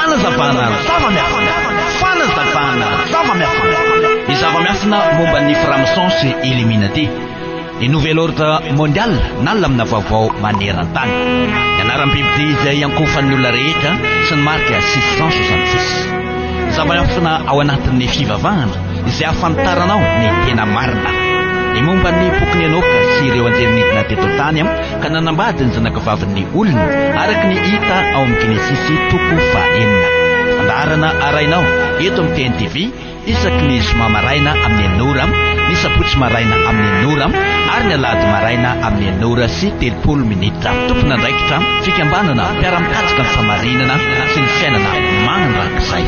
Fanazavana zava-miafina. Fanazavana zava-miafina. Ny zava-miafina momba ny franc-maçon sy Illuminati. Ny Nouvel Ordre Mondial na lamina vaovao maneran-tany. Ny anaram-bibidia izay iankohofan'ny olona rehetra sy ny marika 666. Zava-miafina ao anatin'ny fivavahana izay ahafantaranao ny tena marina. Ny momba ny bokin'i Enoka sy ireo anjely nidina teto an-tany ka nanambady ny zanakavavin'ny olona, araka ny hita ao amin'ny Genesisy toko fahenina. Fandaharana arahinao eto amin'ny TNTV isaky ny zoma maraina amin'ny enina ora, ny sabotsy maraina amin'ny enina ora ary ny alahady maraina amin'ny enina ora sy 30 minitra. Tompon'andraikitra, fikambanana mpiara-mikatsaka ny fahamarinana sy ny fiainana mandrakizay.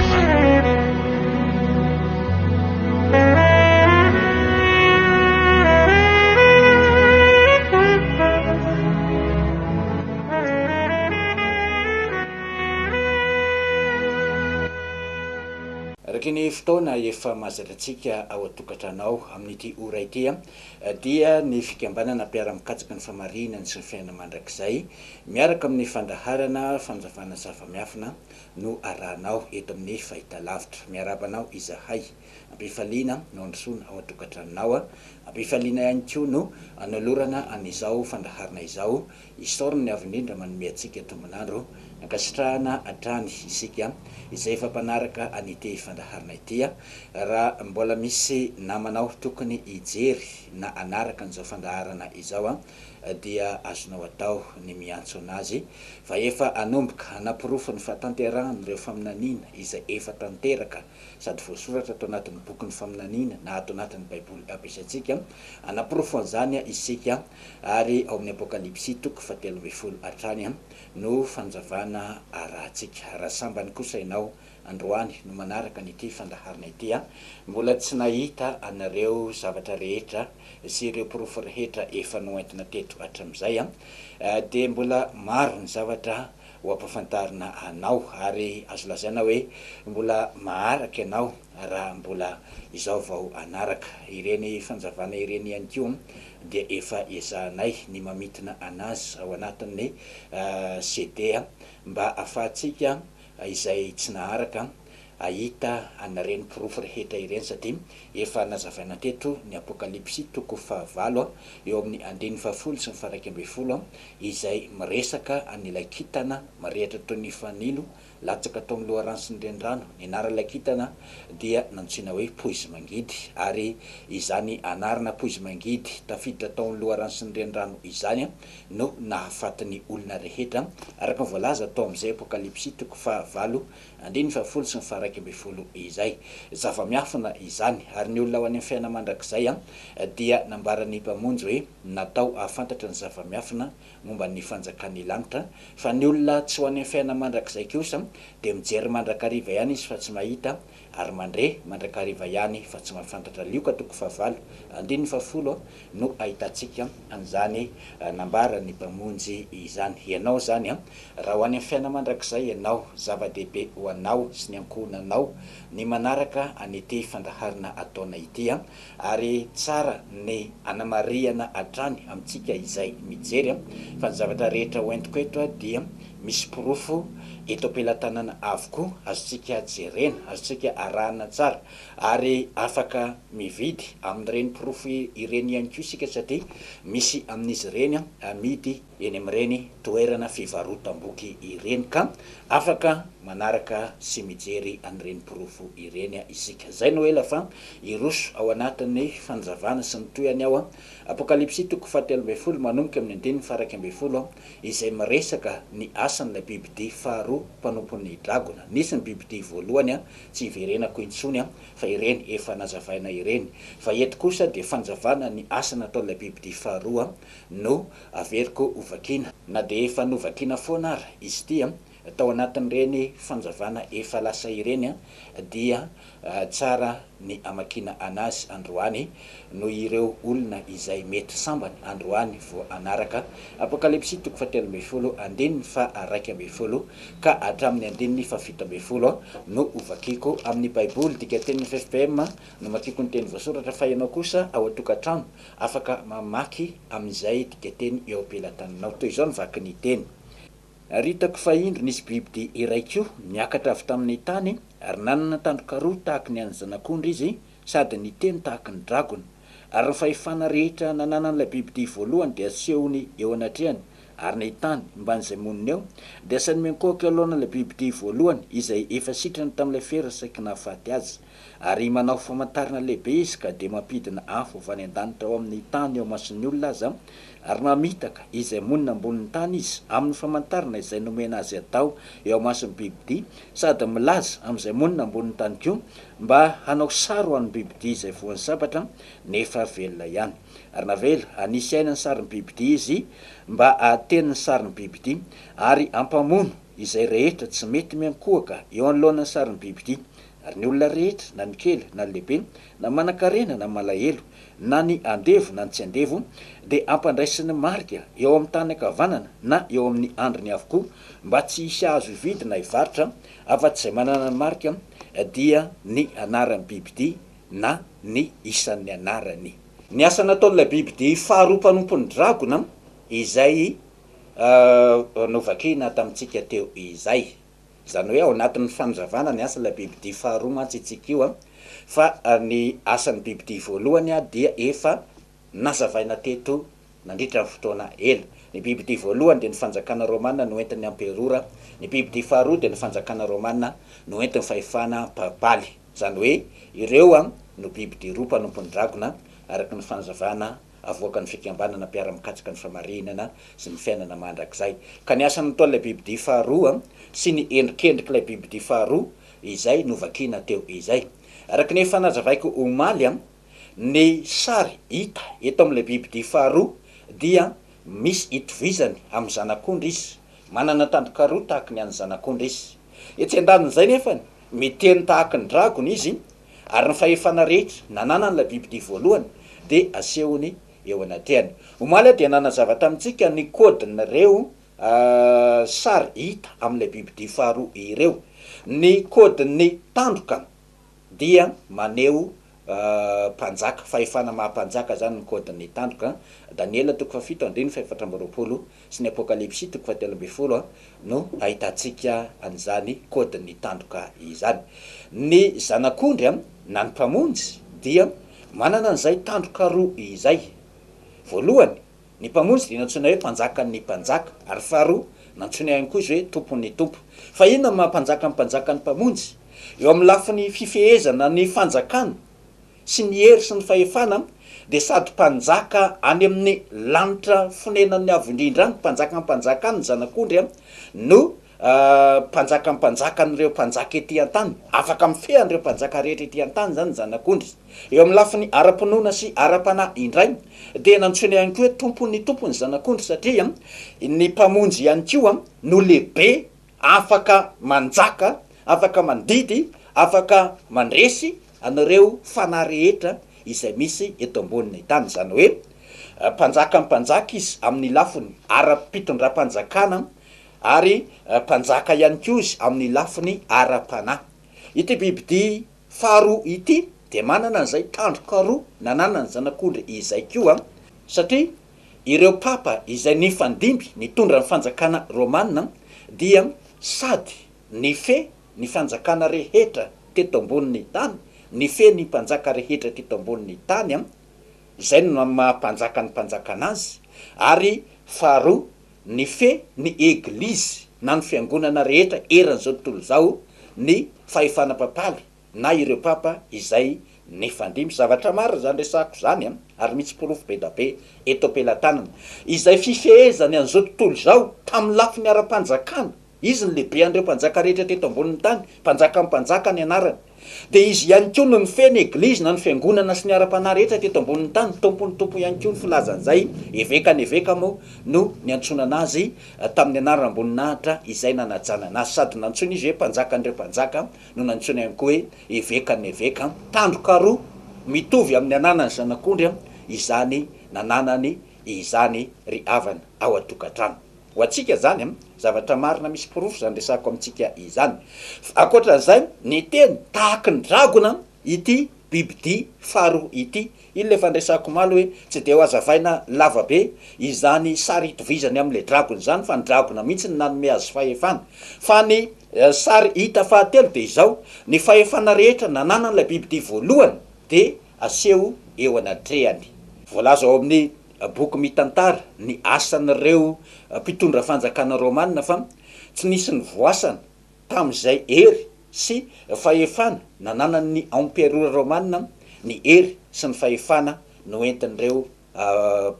Araka ny fotoana efa mahazatra antsika ao an-tokantrano ao amin'ity ora ity dia ny fikambanana mpiara-mikatsaka ny famarinana sy ny fiainana mandrakizay miaraka amin'ny fandaharana fanazavana zava-miafina no arahanao eto amin'ny fahitalavitra. Miarahaba anao izahay. Ampifaliana no androsoana ao an-tokantranonao. Ampifaliana ihany koa no anolorana an'izao fandaharana izao. Isaorana ny Avo Indrindra manome antsika tombon'andro. Ankasitrahana hatrany isika izay efa mpanaraka an'ity fandaharana ity. Raha mbola misy namanao tokony hijery na hanaraka an'izao fandaharana izao dia azonao atao ny miantso anazy fa efa hanomboka hanaporofo ny fahatanterahan'ireo faminaniana izay efa tanteraka sady voasoratra ato anatin'ny bokin'ny faminaniana na ato anatin'ny Baiboly ampiasaintsika. Hanaporofo an'izany isika ary ao amin'ny Apokalypsy toko fahatelo ambin'ny folo hatrany no fanazavana arahantsika. Raha sambany kosa ianao androany no manaraka an'ity fandaharana ity, mbola tsy nahita anareo zavatra rehetra sy ireo porofo rehetra efa noentina teto hatramin'izay, dia mbola maro ny zavatra ho ampafantarina anao ary azo lazaina hoe mbola maharaka ianao raha mbola izao vao hanaraka. Ireny fanazavana ireny ihany koa dia efa ezahanay ny mamintina anazy ao anatin'ny CD mba afahantsika izay tsy naharaka hahita an'ireny porofo rehetra ireny satria efa nazavaina teto ny Apokalypsy toko fahavalo eo amin'ny andininy fahafolo sy ny faha-iraika ambin'ny folo izay miresaka an'ilay kintana mirehitra toy ny fanilo latsaka tao amin'ny loharano sy ny renirano. Ny anaran'ilay kintana dia nantsoina hoe Poizimangidy ary izany anarana Poizimangidy tafiditra tao amin'ny loharano sy ny renirano izany no nahafaty ny olona rehetra araka ny voalaza tao amin'izay Apokalypsy toko fahavalo andininy fahafolo sy ny faha-iraika ambin'ny folo izay. Zava-miafina izany, ary ny olona ho any amin'ny fiainana mandrakizay dia nambaran'ny Mpamonjy hoe natao hahafantatra ny zava-miafina momba ny fanjakan'ny lanitra, fa ny olona tsy ho any amin'ny fiainana mandrakizay kosa dia mijery mandrakariva ihany izy fa tsy mahita, ary mandre mandrakariva ihany fa tsy mahafantatra. Lioka toko fahavalo andininy fahafolo no ahitantsika an'izany nambaran'ny Mpamonjy izany. Ianao izany, raha ho any amin'ny fiainana mandrakizay ianao, zava-dehibe ho anao sy ny ankohonanao ny manaraka an'ity fandaharana ataonay ity, ary tsara ny anamarihana hatrany amintsika izay mijery fa ny zavatra rehetra hoentiko eto dia misy porofo eto am-pelatanana avokoa azontsika jerena, azontsika arahana tsara ary afaka mividy amin'ireny porofo ireny ihany koa isika satria misy amin'izy ireny amidy eny amin'ireny toerana fivarotam-boky ireny ka afaka manaraka sy mijery an'ireny porofo ireny isika. Izay no ela fa hiroso ao anatin'ny fanazavana sy ny tohiny aho. Apokalypsy toko fahatelo ambin'ny folo manomboka amin'ny andininy faha-iraika ambin'ny folo izay miresaka ny asan'ilay bibidia faharoa mpanompon'ny dragona. Nisy ny bibidia voalohany tsy hiverenako intsony fa ireny efa nazavaina ireny. Fa eto kosa dia fanazavana ny asa nataon'ilay bibidia faharoa no averiko hovakiana. Na dia efa novakiana foana ara izy ity tao anatin'ireny fanazavana efa lasa ireny dia tsara ny hamakiana anazy androany noho ireo olona izay mety sambany androany vao hanaraka Apokalypsy toko fahatelo ambin'ny folo andininy faha-iraika ambin'ny folo ka hatramin'ny andininy faha-17 no hovakiko amin'ny Baiboly dikatenin'ny ffpm no makiko ny teny voasoratra fa ianao kosa ao an-tokantrano afaka mamaky amin'izay dikateny eo am-pelatananao. Toy izao ny vakin'ny teny. Ary hitako fa indro nisy bibidia iray koa niakatra avy tamin'ny tany, ary nanana tandroka roa tahaky ny an'ny zanak'ondry izy, sady niteny tahaky ny dragona. Ary ny fahefana rehetra nananan'ilay bibidia voalohany dia asehony eo anatrehany, ary ny tany, mban'izay monina eo, dia asainy miankohoka eo alohan'ilay bibidia voalohany, izay efa sitrana tamin'ilay fera saiky nahafaty azy. Ary manao famantarana lehibe izy ka dia mampidina afo avy any an-danitra ao amin'ny tany eo imason'ny olona aza, ary mamitaka izay monina ambonin'ny tany izy amin'ny famantarana izay nomena azy atao eo imason'ny bibidia, sady milaza amin'izay monina ambonin'ny tany koa mba hanao sary ho an'ny bibidia izay voan'ny sabatra nefa velona ihany. Ary navela hanisy aina ny sarin'ny bibidia izy mba hahateny ny sarin'ny bibidia, ary hampamono izay rehetra tsy mety miankohoka eo anoloan'ny sarin'ny bibidia. Ary ny olona rehetra, na ny kely na ny lehibe, na manan-karena na malahelo, na ny andevo na ny tsy andevo, dia ampandraisiny marika eo amin'ny tany ankavanana na eo amin'ny andriny avokoa, mba tsy hisy hahazo hividy na hivarotra, afa-tsy izay manana ny marika, dia ny anaran'ny bibidia na ny isan'ny anarany. Ny asa nataon'ilay bibidia faharoa mpanompon'ny dragona, izay novakina tamintsika teo izay. Izany hoe ao anatin'ny fanazavana ny asan'ilay bibidia faharoa mantsy itsika io an, fa ny asan'ny bibidia voalohany dia efa nazavaina teto nandritra ny fotoana ela. Ny bibidia voalohany dia ny fanjakana romana noentin'ny amperora, ny bibidia faharoa dia ny fanjakana romana noentin'ny fahefana papaly. Izany hoe ireo no bibidia roa mpanompon'ny dragona araka ny fanazavana avoakan'ny fikambanana mpiara-mikatsaka ny famarinana sy ny fiainana mandrakizay. Ka ny asa nataon'ilay bibidia faharoa sy ny endrikendrik'ilay bibidia faharoa izay novakina teo izay. Araka ny efa nazavaiko omaly, ny sary hita eto amin'ilay bibidia faharoa dia misy itovizany amin'ny zanak'ondry izy. Manana tandroka roa tahaky ny an'ny zanak'ondry izy. Etsy andanin'izay nefany, miteny tahaky ny dragona izy Ary ny fahefana rehetra nananan'ilay bibidia voalohany dia asehony eo anatrehany. Omaly aho dia nanazava tamintsika ny kaodin'ireo sary hita amin'ilay bibidia faharoa ireo. Ny kaodin'ny tandroka dia maneho mpanjaka, fahefana maha mpanjaka izany ny kaodin'ny tandroka. Daniela toko fahafito andininy fahefatra amby 20 sy ny Apokalypsy toko fahatelo ambin'ny folo no ahitantsika an'izany kaodin'ny tandroka izany. Ny Zanak'ondry na ny Mpamonjy dia manana an'izay tandroka roa izay. Voalohany, ny Mpamonjy dia nantsoina hoe Mpanjakan'ny mpanjaka, ary faharoa, nantsoina ihany koa izy hoe Tompon'ny tompo. Fa inona no maha Mpanjakan'ny mpanjaka ny Mpamonjy? Eo amin'ny lafiny fifehezana ny fanjakana, sy ny hery sy ny fahefana dia sady mpanjaka any amin'ny lanitra fonenan'ny Avo Indrindra any, mpanjakan'ny mpanjaka any ny Zanak'ondry no mpanjakan'ny mpanjakan'ireo mpanjaka ety an-tany, afaka mifehy an'ireo mpanjaka rehetra ety an-tany izany ny Zanak'ondry. Eo amin'ny lafiny ara-pinoana sy ara-panahy indray dia nantsoina ihany koa hoe Tompon'ny tompo ny Zanak'ondry satria ny Mpamonjy ihany koa no lehibe afaka manjaka, afaka mandidy, afaka mandresy an'ireo fanahy rehetra izay misy eto ambonin'ny tany. Izany hoe, mpanjakan'ny mpanjaka izy amin'ny lafiny ara-pitondram-panjakana ary mpanjaka ihany koa izy amin'ny lafiny ara-panahy. Ity bibidia faharoa ity dia manana an'izay tandroka roa nananan'ny zanak'ondry izay koa, satria ireo papa izay nifandimby nitondra ny fanjakana romana dia sady nifehy ny fanjakana rehetra teto ambonin'ny tany, nifehy ny mpanjaka rehetra teto ambonin'ny tany, izay no maha mpanjakan'ny mpanjakana azy, ary faharoa nifehy ny eglizy na ny fiangonana rehetra eran'izao tontolo izao ny fahefana papaly na ireo papa izay nifandimby. Zavatra marina izany resahako izany an, ary misy porofo be da be eto am-pelatanana. Izay fifehezany an'izao tontolo izao tamin'ny lafiny ara-panjakana, izy no lehibe an'ireo mpanjaka rehetra teto ambonin'ny tany, mpanjakan'ny mpanjaka ny anarany. Dia izy ihany koa no nifehy ny eglizy na ny fiangonana sy ny ara-panahy rehetra teto ambonin'ny tany, tompon'ny tompo ihany koa ny filazany izay, evekan'ny eveka moa no niantsonana azy tamin'ny anaram-boninahitra izay nanajanana azy. Sady nantsoina izy hoe mpanjakan'ireo mpanjaka no nantsoina ihany koa hoe evekan'ny eveka, tandroka roa mitovy amin'ny ananan'ny zanak'ondry izany nananany izany ry havana ao an-tokantrano. Ho antsika izany, zavatra marina misy porofo izany resahako amintsika izany. Ankoatran'izay, niteny tahaky ny dragona ity. bibidia faharoa ity. Iny ilay fandresako omaly hoe tsy dia ho hazavaina lava be izany sary itovizany amin'ilay dragona izany fa ny dragona mihitsy no nanome azy fahefana. Fa ny sary hita fahatelo dia izao, ny fahefana rehetra nananan'ilay bibidia voalohany dia aseho eo anatrehany. Voalaza ao amin'ny boky mitantara ny asan'ireo mpitondra fanjakana romana fa tsy nisy nivoasana tamin'izay hery sy fahefana nananan'ny emperora romana ny hery sy ny fahefana noentin'ireo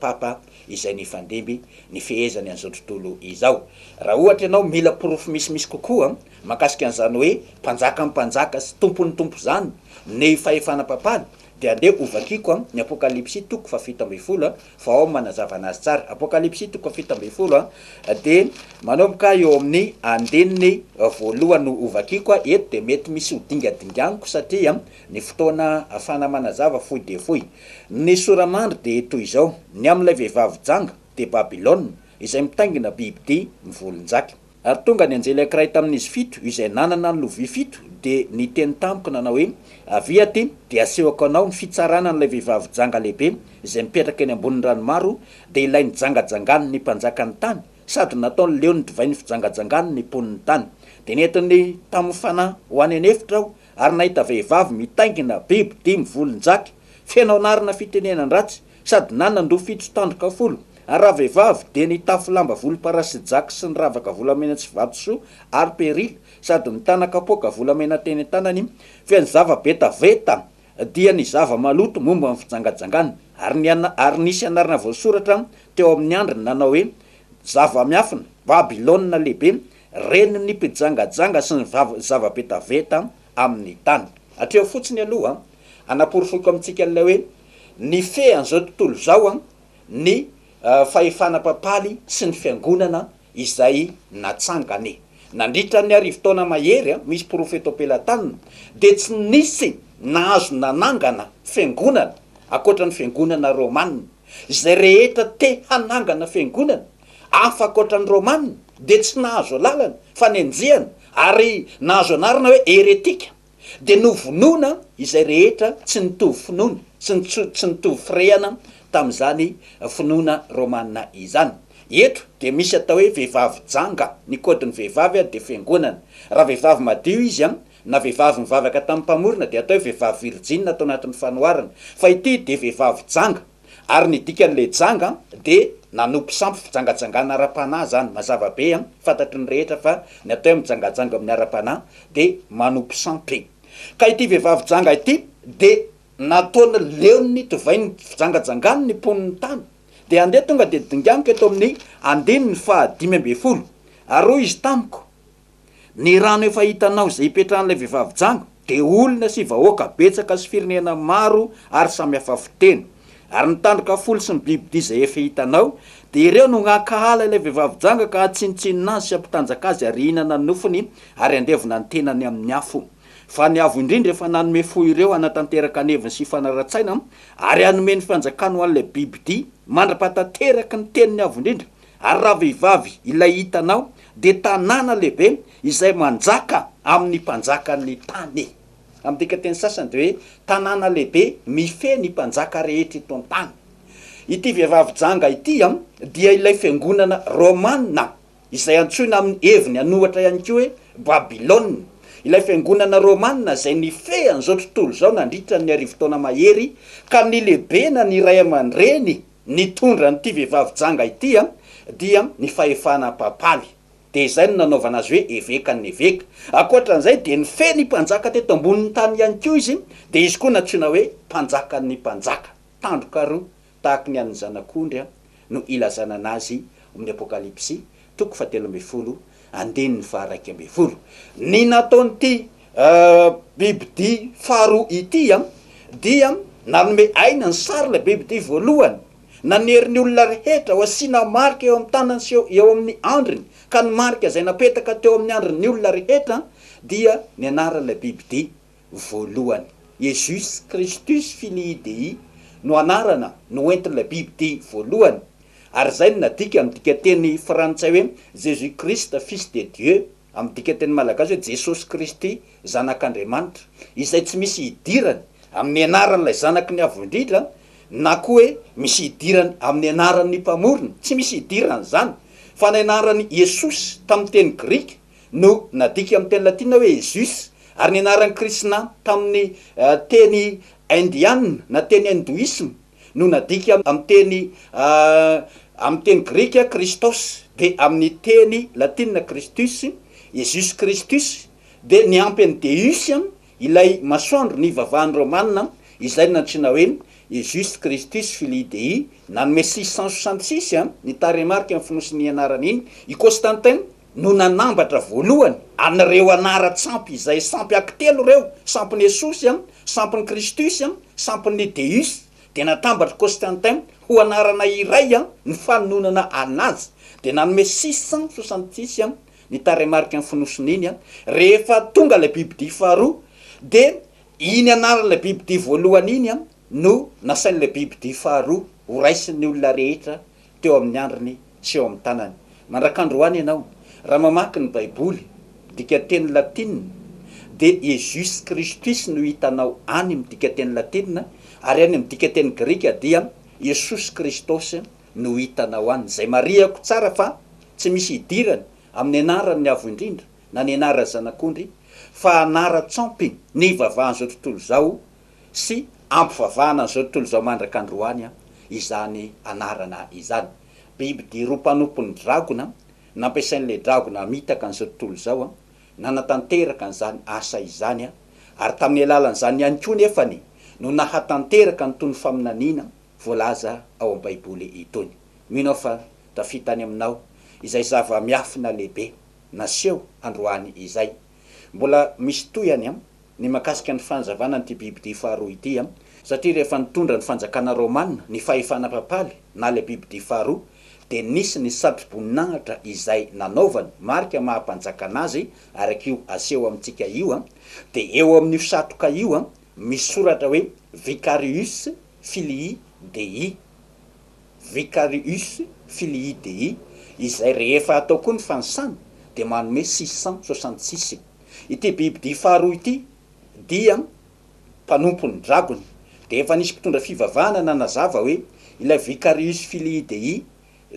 papa izay nifandimby nifehezany an'izao tontolo izao. Raha ohatra ianao mila porofo misimisy kokoa mahakasika an'izany hoe mpanjakan'ny mpanjaka sy tompon'ny tompo izany ny fahefana papaly dia andeha hovakiko ny Apokalypsy toko faha-17 fa ao manazava anazy tsara. Apokalypsy toko faha-17 dia manomboka eo amin'ny andininy voalohany no hovakiko. Eto dia mety misy ho dingadinganiko satria ny fotoana ahafahana manazava fohy dia fohy. Ny sora-mandry dia toy izao, Ny amin'ilay vehivavy janga, dia Babylona, izay mitaingina bibidia mivolon-jaky. Ary tonga ny anjely ankiray tamin'izy fito izay nanana ny lovia fito, dia niteny tamiko nanao hoe, Avia aty, dia asehoko anao ny fitsarana an'ilay vehivavy janga lehibe izay mipetraka eny ambonin'ny rano maro, dia ilay nijangajangan' ny mpanjakan'ny tany, sady nataony leon'ny divain'ny fijangajangany ny mponin'ny tany. Dia nentiny tamin'ny fanahy ho any an'efitra aho, ary nahita vehivavy mitaingina biby dimy volon-jaky, feno anarana fitenenan-dratsy, sady nanan-doha fito sy tandroka folo, ary ravehivavy dia nitafy lamba volomparasy sy jaky sy niravaka volamena sy vatosoa ary perila, sady nitana kapoaka volamena teny an-tanany, feno zava-betaveta dia ny zava-maloto momba ny fijangajangana, ary ny ary nisy anarana voasoratra teo amin'ny andriny nanao hoe, Zava-miafina, Babylona lehibe, renin'ny mpijangajanga sy ny zava-betaveta amin'ny tany. Hatreo fotsiny aloha, anaporofoiko amintsika an'ilay hoe nifehy an'izao tontolo izao ny fahefana papaly sy ny fiangonana izay natsangany. Nandritra ny arivotaona mahery, misy porofo eto am-pelatanana, dia tsy nisy nahazo nanangana fiangonana ankoatra ny fiangonana romana. Izay rehetra te hanangana fiangonana hafa ankoatra ny romana dia tsy nahazo alalana fa nenjehana ary nahazo anarana hoe heretika. Dia novonoina izay rehetra tsy nitovy finoana sy tsy nitovy firehana tamin'izany finoana romana izany. Eto dia misy atao hoe vehivavy janga, ny kaodin'ny vehivavy dia fiangonana. Raha vehivavy madio izy na vehivavy nivavaka tamin'ny Mpamorona dia atao hoe vehivavy virjina tao anatin'ny fanoharana. Fa ity dia vehivavy janga. Ary ny dikan'ilay janga dia nanompo sampy fijangajangana ara-panahy izany. Mazava be an, fantatry ny rehetra fa ny atao hoe mijangajanga amin'ny ara-panahy dia manompo sampy. Ka ity vehivavy janga ity dia nataony leon'ny divain'ny fijangajangany ny mponin'ny tany. Dia andeha tonga dia dinganiko eto amin'ny andininy faha 15. Ary hoy izy tamiko, Ny rano efa hitanao izay ipetrahan'ilay vehivavy janga dia olona sy vahoaka betsaka sy firenena maro ary samy hafa fiteny. Ary ny tandroka folo sy ny bibidia izay efa hitanao dia ireo no hankahala ilay vehivavy janga ka hahatsinontsinona azy sy hampitanjaka azy ary hihinana ny nofony ary handevona ny tenany amin'ny afo. Fa ny Avo Indrindra efa nanome fo ireo hanatanteraka ny heviny sy hifanara-tsaina ary hanome ny fanjakany ho an'ilay bibidia mandra-pahatanteraky ny tenin'ny Avo Indrindra. Ary ravehivavy ilay hitanao dia tanàna lehibe izay manjaka amin'ny mpanjakan'ny tany. Amin'ny dikanteny sasany dia hoe tanàna lehibe mifehy ny mpanjaka rehetra eto an-tany. Ity vehivavy janga ity dia ilay fiangonana romana izay antsoina amin'ny heviny an'ohatra ihany koa hoe Babylona. Ilay fiangonana romana izay nifehy an'izao tontolo izao nandritra ny arivotaona mahery ka nilebena ny ray aman-dreny Nitondra an'ity vehivavy janga ity dia ny fahefana papaly. Dia izay no nanaovana azy hoe evekan'ny eveka. Ankoatra an'izay dia nifehy ny mpanjaka teto ambonin'ny tany ihany koa izy, dia izy koa nantsoina hoe mpanjakan'ny mpanjaka. Tandroka roa tahaky ny an'ny zanak'ondry no ilazana anazy amin'ny Apokalypsy toko fahatelo ambin'ny folo andininy faha-11. Ny nataon'ity bibidia faharoa ity dia nanome aina ny sarin'ilay bibidia voalohany, nanery ny olona rehetra ho asiana marika eo amin'ny tanany sy eo amin'ny andriny, ka ny marika izay napetaka teo amin'ny andrin'ny olona rehetra dia ny anaran'ilay bibidia voalohany. Jesus Christus Filii Dei no anarana noentin'ilay bibidia voalohany. Ary izay no nadika amin'ny dikanteny frantsay hoe Jésus Christ Fils de Dieu, amin'ny dikanteny malagasy hoe Jesosy Kristy Zanak'Andriamanitra, izay tsy misy idirany. amin'ny anaran'ilay Zanaky ny Avo Indrindra na koa hoe misy idirany amin'ny anaran'ny Mpamorona. Tsy misy idirany izany, fa ny anaran'i Iesos tamin'ny teny grika no nadika amin'ny teny latina hoe Iesus, ary ny anaran'i Krishna tamin'ny teny indiana na teny hindoisma no nadika amin'ny teny amin'ny teny grika Christos, dia amin'ny teny latina Christus, Iesus Christus, dia niampy an'i Deus ilay masoandro nivavahan'ny Romana izay nantsoina hoe Iesus Christus Filii Dei, nanome 666 ny tarehimarika ny fonosin'iny anarana iny i Constantin no nanambatra voalohany an'ireo anaran-tsampy izay sampy ankitelo ireo, sampin'i Iesus, sampin'i Christus, sampin'i Deus, dia natambatr'i Constantin ho anarana iray ny fanononana anazy, dia nanome 666 ny tarehimarika ny fonosiny iny, rehefa tonga ilay bibidia faharoa dia iny anaran'ilay bibidia voalohany iny no nasain'ilay bibidia faharoa ho raisin'ny olona rehetra teo amin'ny andriny sy eo amin'ny tanany. Mandrak'androany ianao, raha mamaky ny Baiboly, dikanteny latinina, dia Iesus Christus no hitanao any amin'ny dikanteny latinina, ary any amin'ny dikanteny grika dia Iesus Christos no hitanao any. Izay marihako tsara fa tsy misy idirany amin'ny anaran'ny Avo Indrindra na ny anaran'ny Zanak'ondry, fa anaran-tsampy nivavahan'izao tontolo izao sy ampivavahana an'izao tontolo izao mandraka androany izany anarana izany. Bibidia roa mpanompon'ny dragona, nampiasain'ilay dragona hamitaka an'izao tontolo izao, nanatanteraka an'izany asa izany, ary tamin'ny alalan'izany ihany koa nefany no nahatanteraka an'itony faminaniana voalaza ao amin'ny Baiboly itony. Mino aho fa tafita any aminao izay zava-miafina lehibe naseho androany izay. Mbola misy tohiny an! Ny mahakasika ny fanazavana an'ity bibidia faharoa ity an! Satria rehefa nitondra ny fanjakana romana ny fahefana papaly na ilay bibidia faharoa dia nisy ny satroboninahitra izay nanaovany marika maha mpanjaka anazy araka io aseho amintsika io an! Dia eo amin'io satroka io an! Misy soratra hoe Vicarius Filii Dei, Vicarius Filii Dei, izay rehefa atao koa ny fanisana dia manome 666. Ity bibidia faharoa ity dia mpanompon'ny dragona. Dia efa nisy mpitondra fivavahana nanazava hoe ilay Vicarius Filii Dei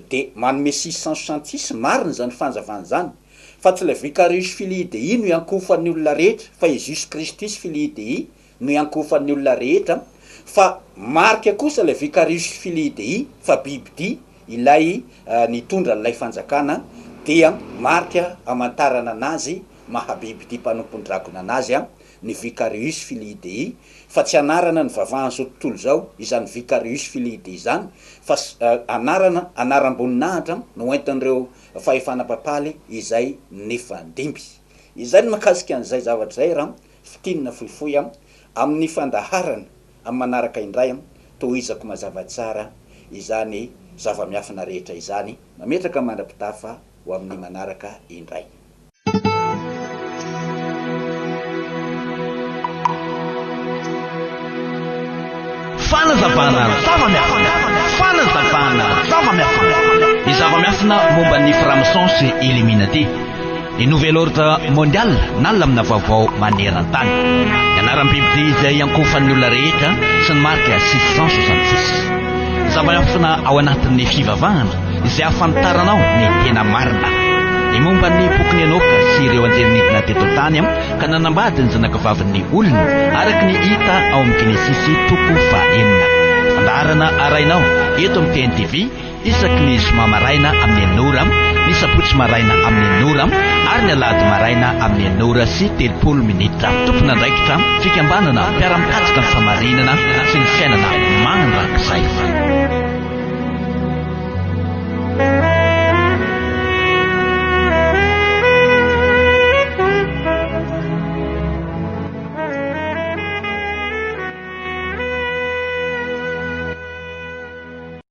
dia manome 666, marina izany fanazavana izany, fa tsy ilay Vicarius Filii Dei no iankohofan'ny olona rehetra fa Iesus Christus Filii Dei no iankohofan'ny olona rehetra, fa marika kosa ilay Vicarius Filii Dei fa bibidia ilay nitondra an'ilay fanjakana dia marika amantarana anazy maha bibidia mpanompon-dragona anazy ny Vicarius Filii Dei fa tsy anarana nivavahan'izao tontolo izao izany Vicarius Filii Dei izany fa anarana anaram-boninahitra noentin'ireo fahefana papaly izay nifandimby. Izay ny mahakasika an'izay zavatra izay raha fintinina fohifohy amin'ny fandaharana amin'ny manaraka indray tohizako mazava tsara izany zava-miafina rehetra izany. Mametraka mandra-pitafa ho amin'ny manaraka indray. Fanazavana zava-miafina, fanazavana zava-miafina, ny zava-miafina momba ny franc-maçon sy Illuminati, ny nouvel ordre mondial na lamina vaovao maneran-tany, ny anaram-bibidia izay iankohofan'ny olona rehetra sy ny marika 666. Zava-miafina ao anatin'ny fivavahana izay ahafantaranao ny tena marina. Ny momba ny bokin'i Enoka sy ireo anjely nidina teto an-tany ka nanambady ny zanakavavin'ny olona, araka ny hita ao amin'ny Genesisy toko fahenina. Fandaharana arahinao eto amin'ny TNTV isaky ny zoma maraina amin'ny enina ora, ny sabotsy maraina amin'ny enina ora ary ny alahady maraina amin'ny enina ora sy 30 minitra. Tompon'andraikitra, fikambanana mpiara-mikatsaka ny fahamarinana sy ny fiainana mandrakizay.